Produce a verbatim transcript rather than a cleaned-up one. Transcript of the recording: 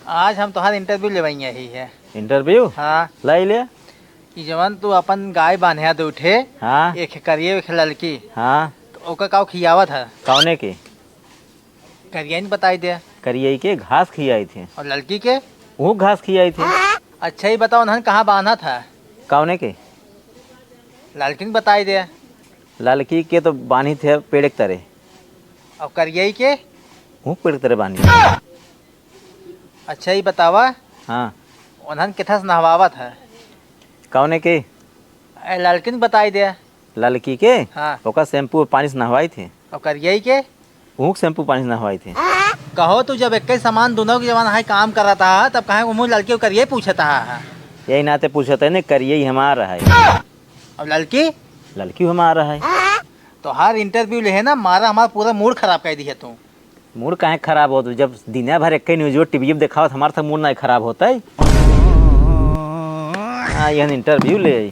आज हम तोहार interview लेवइया ही है। Interview? हाँ। लाई ले। ई जवन तू अपन गाय बान्हे दे उठे, हाँ। एक करिए, एक ललकी। हाँ। तो ओका काऊ खियावत है? कौने के? करियइन बताई दे। करियई के घास खियाई थे। और ललकी के? वो घास खियाई थे। अच्छा, ई बताओ, उन्हन कहाँ बान्हत है? कौने के? ललकिन बताई दे। ललकी के तो बान्ही थे पेड़ के तरे। और करियई के? वो पेड़ के तरे बान्ही। अच्छा, ई बतावा। हाँ। उन्हन केथस नहवावत है? कौने के? ए, ललकिन बताई दे। ललकी के? हाँ। ओका shampoo और पानी से नहवाई थे। और करियई के? ऊँक shampoo पानी से नहवाई थे। कहो, तू जब एक्के समान दुनों के जवान है काम करत हा, तब काहे मुँह ललकी और करियई पूछत हा? यही नाते पूछत है ने, करियई हमार है। और ललकी? ललकी हमार है। तोहार interview लेहे ना, मारा हमार पूरा mood खराब कर दिया तू। Mood काहे खराब होत? जब दिना भर एक्के news टीवी पे देखावत, हमार तक mood नहीं खराब होता है। हाँ, यहन interview ले आई।